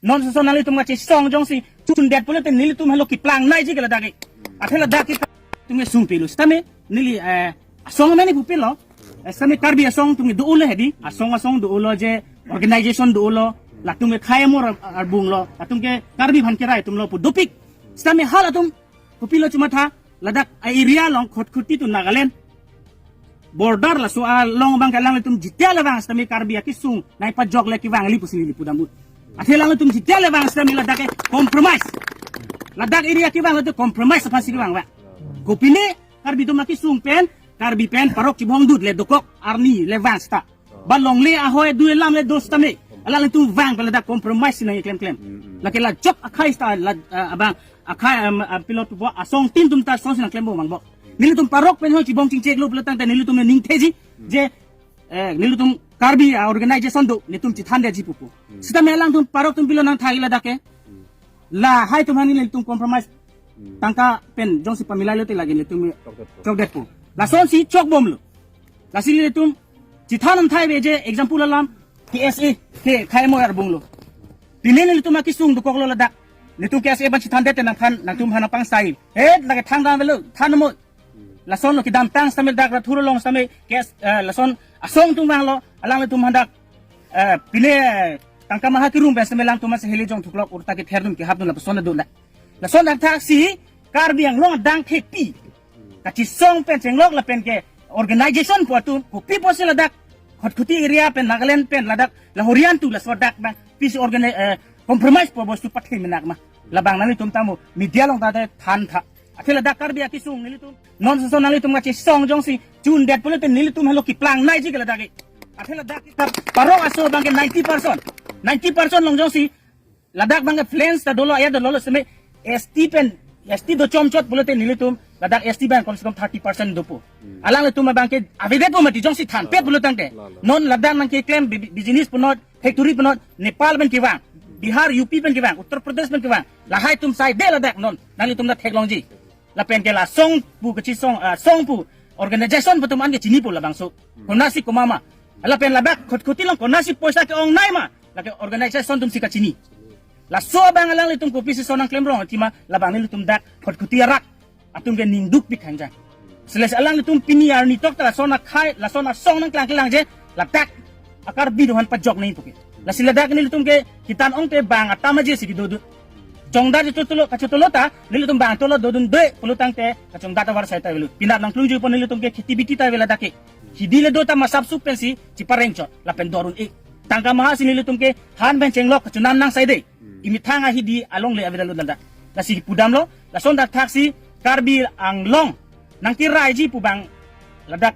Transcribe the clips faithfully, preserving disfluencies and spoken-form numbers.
Non seson nanglitum kachesong jongsi chundet pulote nelitum helo keplang nangji ke ladak ke. Athe ladak ke tum kesung pilo. Sitame neli, eh, asong mane pupilo. Eh, sitame Karbi asong tum do-olo hedi. Asong asong do-olo je organization do-olo. Latum ke khei amor ar-, arbung lo. Latum ke Karbi aphan kerai atum lo pu dopik. Sitame halatum kopilo chomatha, ladak a-area along Khatkhati to Nagaland border laso along abang ke alanglitum jitia le vang sitame Karbi akesung nangpajok le kevang li pusi neli pudam un. Athe alanglitum jitia le vang sitame ladak ke compromise. Ladak area kevang le compromise aphansi kevang vang. Kopine Karbi atum akesung pen, Karbi pen parok chibong dut le dokok arni le vang sita. Ba longle ahoi dui lam le do sitame. Alanglitum vang pen ladak compromise nangklemklem. Mm, mm. Lake la jok akhai sita la, ah, abang akhai, um, ah, pilot bo asong tin tum ta song si nangklem bo vangbo. Nelitum parok pen ho chibong chingchek lo pulo tangte nelitum ningtheji je, eh, nelitum Karbi, ah, organization do, nelitum chethanthaji pupo. Mm. Sitame alangtum parok atum pilo nangthai ladak ke. Mm. Lahai atum aphan nelitum compromise. Mm. Tangka pen jongsi pamilai lote lagi nelitum chokdetpo. Chokdetpo. Lasonsi chokbomlo. Lasi nelitum chethan nangthai ve je example alam K S A ke khei amor arbung lo. Pine nelitum akesung dokoklo ladak. Nelitum K S A aphan chethanthe nangphan nangtum aphan nangpang style. He, lake thang dam velo, than mo. Lason lo kedamtang sitame dak Rathur along sitame K S, eh, lason asong atum vanglo, alanglitum aphan dak, eh, pine tangka maha kerum pen sitame alangtum si heli jong thuklok urta kether dun kehap dun lapuson dun dak. Lason dak thaksi Karbi Anglong adang thepi kachesong pen chenglok lapen ke organization pu atum kopi pusi ladak Khatkhati area pen Nagaland pen ladak la Horian to laso dak bang pisi organi-, eh, compromise pu bostu pathe menak ma. Labang nanglitum tamo media along ta de thantha. Athe ladak Karbi akesung nelitum non seson nanglitum kachesong jongsi chundet pulote nelitum helo keplang nangji ke ladak ke. Athe ladak ke parok aso abang ke ninety percent. Ninety percent along jongsi ladak abang ke flange ta dolo, aya dolo sitame S T pen, S T do chomchot pulote nelitum ladak S T abang komse kom thirty percent dopo. Hmm. Alanglitum abang ke avedet po mati jongsi thanpet pulo tangte. La, la. Non ladak nangkeklem bi-, business punot, factory punot, Nepal pen kevang, Bihar, U P pen kevang, Uttar Pradesh pen kevang. Lahai atum sai de ladak non, nanglitum ta theklongji. Lapen ke la song pu kachesong, ah, song pu organization pu atum an ke chinipo labangso. Hmm. Konatsi komat ma. Lapen labak Khatkhati along konatsi poisa ke-ongnei ma. Lake organization atumsi kachini. Laso abang alanglitum kopisi son nangklemrong athema labang nelitum dak Khatkhati arat atum ke ning dukpik khangjang. Selesi alanglitum pini arni tokta lason akhai, lason asong nangklangklang je, ladak a-Karbi atum aphan pajok nangji puke. Lasi ladak nelitum ke kitan ongte bang atam aje si kedo dun. Chongdat chotolo, kachotolo ta, nelitum bang tolo dodun de, pulo tangte, kachongdat avar sai ta avelo. Pinat nangklungjuipon nelitum ke kheti biti ta avelo ladak ke. Hidi le do ta masap suk pensi, chipareng chot, lapen dor un-e. Tangka maha si nelitum ke, han pen chenglok, kachonam nang sai de. Imethang ahidi along le avelo ladak. Lasi pudamlo, lason dak thaksi, Karbi Anglong nangkeraiji pu abang ladak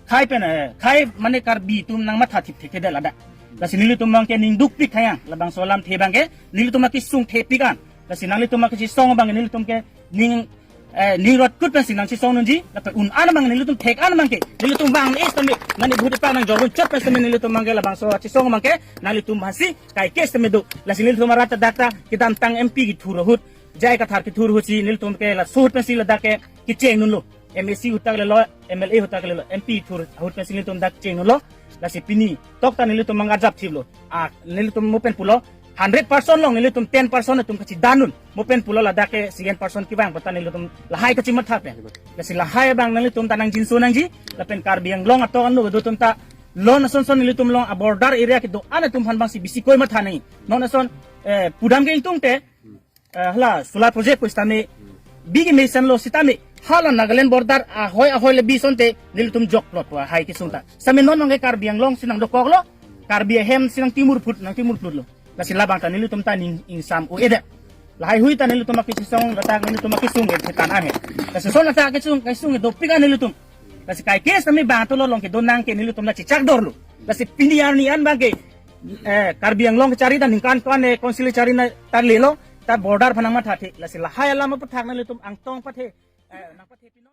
khei pen, eh, khei mane Karbi atum nangmatha thip thekthedet ladak. Lasi nelitum abang ke ning dukpik khayang labangso alamthe abang ke nelitum akesung thepik an. Lasi nanglitum akesung abang ke nelitum ke ning, eh, ning rotkut pensi nangkesung nangji lapen un an abang nelitum thek an abang ke nelitum abang es tame mane bhut ipa nangjor un chot pensi nelitum abang ke labangso akesung abang ke nanglitum aphansi kaike sitame do. Lasi nelitum arat ta dak ta kedamtang M P kethur ahut, J I Kathar kethur ahutsi nelitum ke laso ahut pensi ladak ke kecheng dunlo. M A C ahut ta kalilo, M L A ahut ta kalilo, M P kethur ahut pensi nelitum dak cheng dunlo. Lasi pini tokta nelitum abang arjap thiplo. Ah, nelitum mo pen pulo, hundred percent along nelitum ten percent atum kachidan dun. Mo pen pulo ladak ke second percent kevang pu ta nelitum lahai kachimatha pen. Lasi lahai abang nelitum ta nangjinso nangji, lapen Karbi Anglong atok anu do atum ta lon ason son nelitum along a-border area kedo an atum aphan abangsi bisi koi matha nangji. Non ason, eh, pudam ke ingtungte, eh, hala solar project pu sitame, big mission lo sitame, hala Nagaland border ahoi ahoi le bi asonte, nelitum jokplot pu hai kesung ta. Sitame non abang ke Karbi Anglong si nangdokoklo, Karbi ahem si nangtimur phut, nangtimur phutlo. Lasi labang ta nelitum ta ning ingsam un-edet. Lahai hui ta nelitum akesung, ladak nelitum akesung ke tan an he. Lasi son ladak kesung, kesung ke dopik an nelitum. Lasi kaike sitame bang tolo along kedo nang ke nelitum ta chechak dorlo. Lasi pini arni an abang ke, eh, Karbi Anglong kechari ta ningkan ko-an, eh, council chari na ta lelo, ta border aphan nangmathathe. Lasi lahai alam aputhak nelitum angtong pathe, eh, nangpathe pinon.